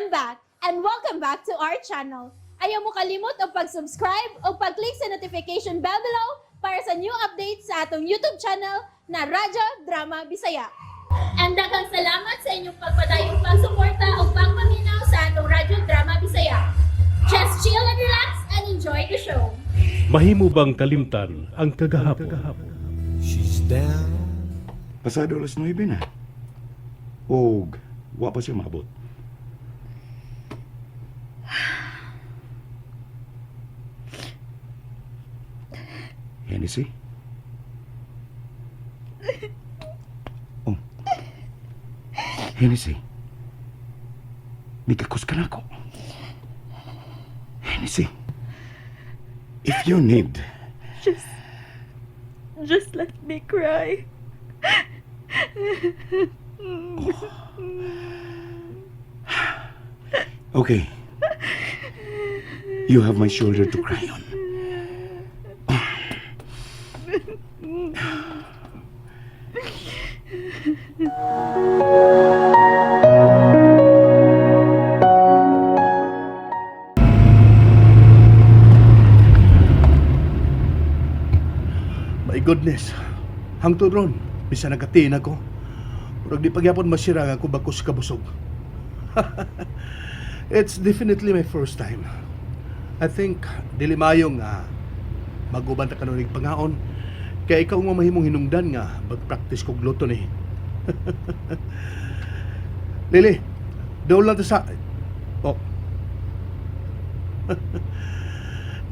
I'm back and welcome back to our channel. Ayaw mo kalimot og pag-subscribe o pag-click sa notification bell below para sa new updates sa atong YouTube channel na Radyo Drama Bisaya. And daghang salamat sa inyong pagpadayong pagsuporta o pagpaminaw sa atong Radyo Drama Bisaya. Just chill and relax and enjoy the show. Mahimo bang kalimtan ang kagahapon? She's down. Pasado alas 9 na. Og wa pa siya maabot. Hennessy? Oh. Hennessy. Mikakus ka na ako. Hennessy. If you need Just let me cry. Okay. You have my shoulder to cry on. My goodness. Hangtod ron, bisan nagatiin ako. Murag di pagyapon masira nga ako bakos kabusog. It's definitely my first time. I think dili maayo nga maguban ta kanunig pangaon kay ikaw nga mahimong hinungdan nga mag-practice kog luto ni. Lili, doon lang ta sa. Oh.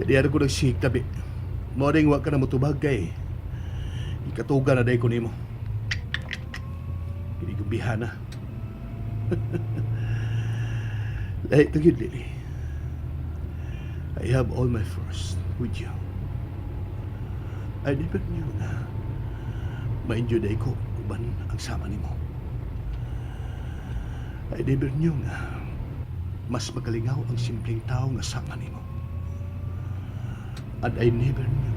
Kaya ko nagsihig tabi. Mo ring wa ka na motubag kay ikatuga na day ko nimo. Kinigumbihan na. Lahi ka gyud, Lily. I have all my first with you. I never knew na ma-enjoy day ko uban ang sama nimo. I never knew nga mas magalingaw ang simpleng tao nga sama nimo. And I never knew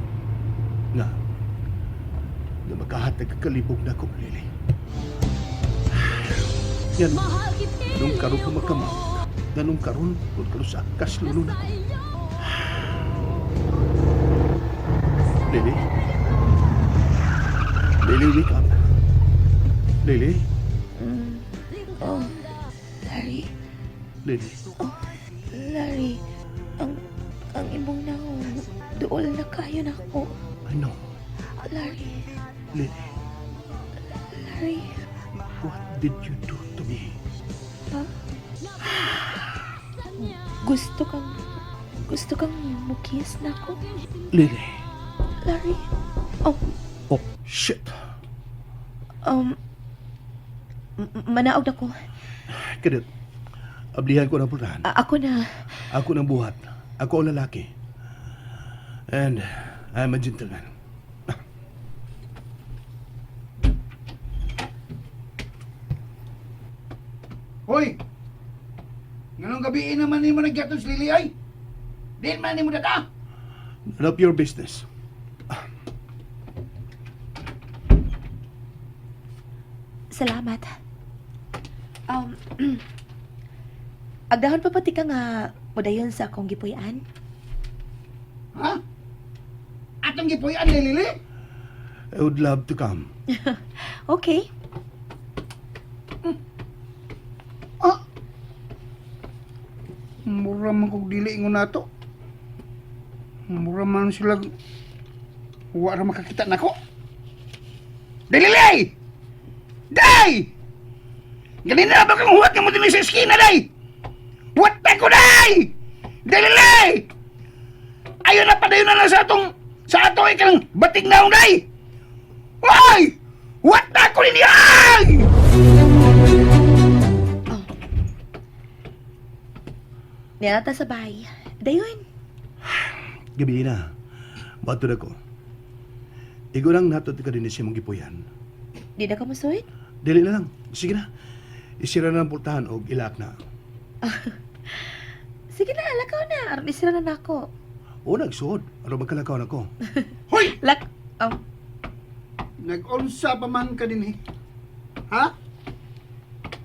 nga nga makahatag ka kalibog na kong Lily. Yan, nung karon ko makamot, ganong karon kung karon sa akas lulo na ko. Lily? Lily, wake up. Lily? Oh, Larry. Lily? Larry, ang imong naong duol na kayo na ako. I know. Larry, Lily, Larry, what did you do to me? Ha? Gusto kang mukis na ako? Lily. Larry, oh, Oh, shit. manaog na ko. Kadit, ablihan ko ng pultahan. Ako na. Ako ng buhat. Ako ang lalaki. And I'm a gentleman. Hoy! Nganong gabi naman nimo nagyaton si Lily ay? Din man nimo data. None of your business. Salamat. Agdahon pa pati ka nga mudayon sa akong gipuy-an. Ha? Atong gipuy-an ni Lily? I would love to come. Okay. Ah. Mura man kog dili ingon nato. Mura man sila wa ra makakita nako. Dili! Day! Ganina ba kang huwat nga mo dinhi sa eskina day? Huwat ta ko day! Dili! Ayo na padayon na lang sa atong ikang batig naong day! Hoy! Huwat ta ko ninyo! Ay! Oh. Nilata sa bahay. Dayon. Gabi na. Bato na ko. Igo lang nato ka din siya mong gipuyan. Di na ka musuhit? Dili na lang. Sige na. Isira na ang pultahan og ilak na. Sige na, lakaw na. Aron isira na nako. O nagsuod. Aron magkalakaw na ko. Hoy! Lak... Oh, Nag-unsa pa man ka din eh. Ha?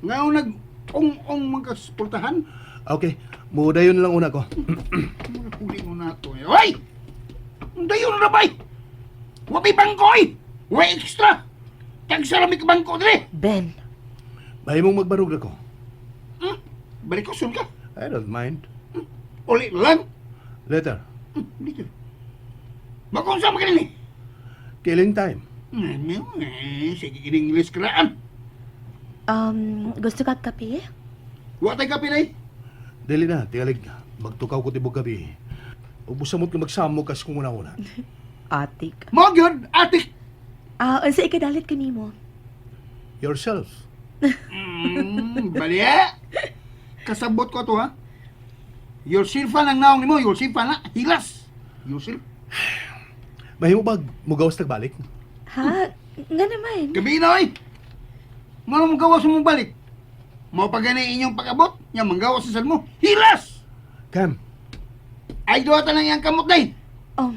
Ngayon nag Ong-ong magkaspultahan. Okay, mudayon lang una ko. Mga huli mo na to eh. Hoy! Dayon na bay! Wabi bangko eh! Way extra! Tagsaramik bangko dire! Ben, Mahimong magbarog na ko. Hmm? Balik ko sun ka. I don't mind. Uli lang. Later, Dito. Bakong sama ka rin eh. killing time. Eh, sige, in English karaan. gusto ka kape? Wa tay kape day. Dili na, tingalig. Magtukaw ko tibok gabi. Ubusamot ka magsamo kas kung una-una. Atik. Mo gyud, atik. Ah, unsa ikadalit kanimo? Yourself. Bali eh. Kasabot ko to ha. Yourself ang naong nimo, yourself na hilas. Yourself. Mahimo bag mugawas tagbalik? Ha? Nga naman. Gabi na oy. Mo mong gawas mong balik. Mao pa gani inyong pag-abot, nya manggawas sa sad mo. Hilas. Cam, Ay duwata lang iyang kamot day. Oh,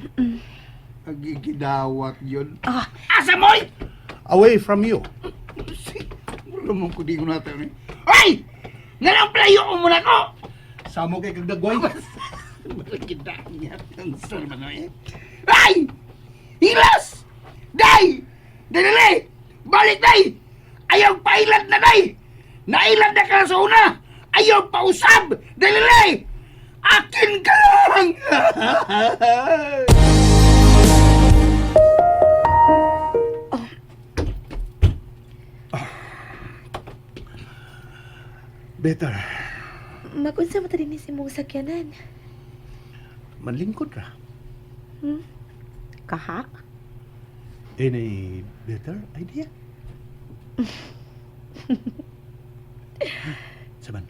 Agigidawat yun. Ah, Asa mo oy? away from you. Wala mong kudi ko natin eh. Ay! Nga playo mo muna ko! Samo kay kagdagway. Magkidanyat ang sir man eh. Ay! Hilas! Day! Dalili! Balik day! Ayaw pailad na day! Nailad na ka sa una! Ayaw pausab! Dalili! Akin ka lang! Better. magunsa mo ta dinhi sa imong sakyanan? Manlingkod ra. Kaha? Any better idea? Saman,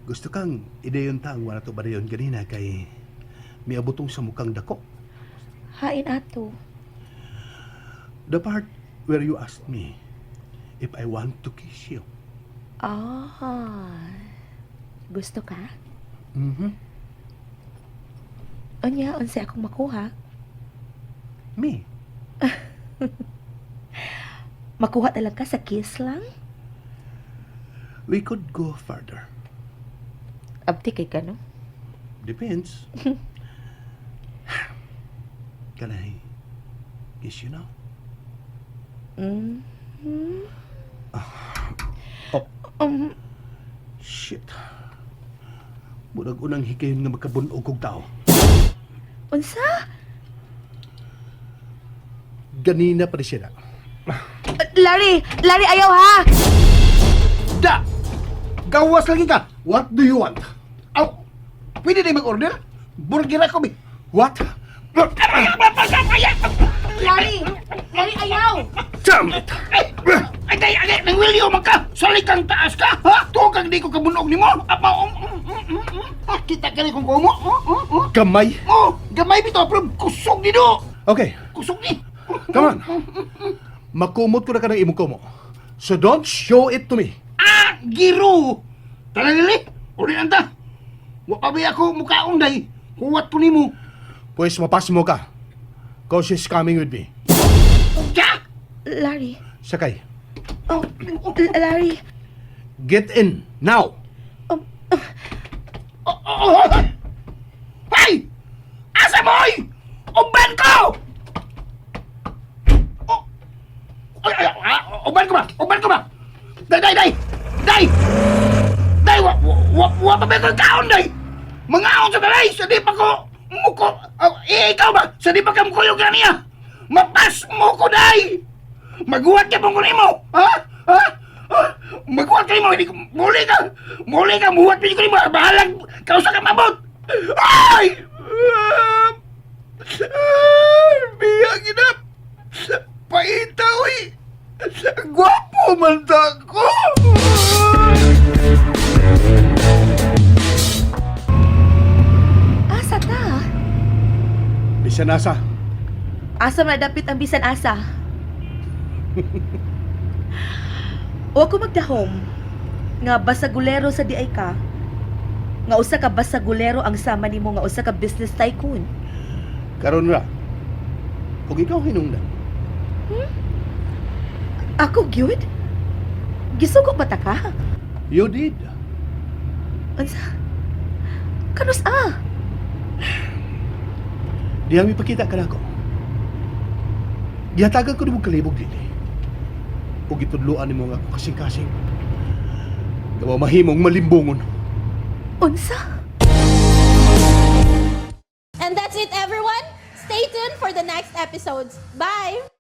gusto kang ideyon ta ang wala to barayon ganina kay miabotong sa mukhang dako. Hain ato. The part where you asked me if I want to kiss you. Ah. Gusto ka? Mm-hmm. Unya, unsay akong makuha? Me? Makuha talaga sa kiss lang? We could go further. Abti kay ka, no? Depends. Can I kiss you now? Mm. Oh. Shit. Murag unang higayon nga magkabunog og tao. Unsa? Ganina pa rin siya na. Larry! Larry, ayaw ha! Da! Gawas lagi ka! What do you want? Aw! Pwede na mag-order? Burger ako, bi! What? Larry! Larry, ayaw! Damn it! Ay! Ay, day, ay, nang William man ka! Sali kang taas ka! Ha? Tuwag di ko kabunog ni mo! Apa, Ah, kita ka rin kung kumo! Oh, oh, oh. Gamay! Oh, gamay bitaw, pero kusog ni do! Okay, Kusog ni! come on. Makumot ko na ka ng imong kumo. So don't show it to me. Ah, giro! Tara lili! Uli nanta! Wa pa ba ako mukaong day? Huwat ko nimo! Pwes mapas mo ka. Cause she's coming with me. Ja! Larry. Sakay, Oh, Larry. get in now. Oh, oh, oh, oh. Ay! Asa mo, oy! Uban ko! Oh! Ay, ay, ah, uban ko ba? Uban ko ba? Day, day, day! Day! Day, wa, wa, wa pa ba kang kaon, day? Mga aon sa dalay, sa di pa ko muko, oh, eh, ikaw ba? Sa di pa ka mukuyog na niya? Mapas mo ko, day! Maguwat ka pong kunin mo! Ha? Ha? Ha? Maguwat ka mo, hindi ko, muli ka! Muli ka, muwat ko nimo, bahalag, kausa ka mabot! Ay! Ah! Ah! Biyang ina! Paita, uy! Gwapo man ta ko! Asa ta? Bisan asa. Asa man dapit ang bisan asa? O ako magdahom nga basagulero sa diay ka nga usa ka basagulero ang sama nimo nga usa ka business tycoon. Karon ra. Kung ikaw hinungdan, Ako gyud? Gisugo ba ta ka? You did. Unsa? Kanus ah? Dihang mipakita ka nako. Gihatagan ko nimo kalibog, Lily. Ug gitudloan nimo nga akong kasing-kasing. Nga mahimong malimbongon. Unsa? And that's it, everyone. Stay tuned for the next episodes. Bye!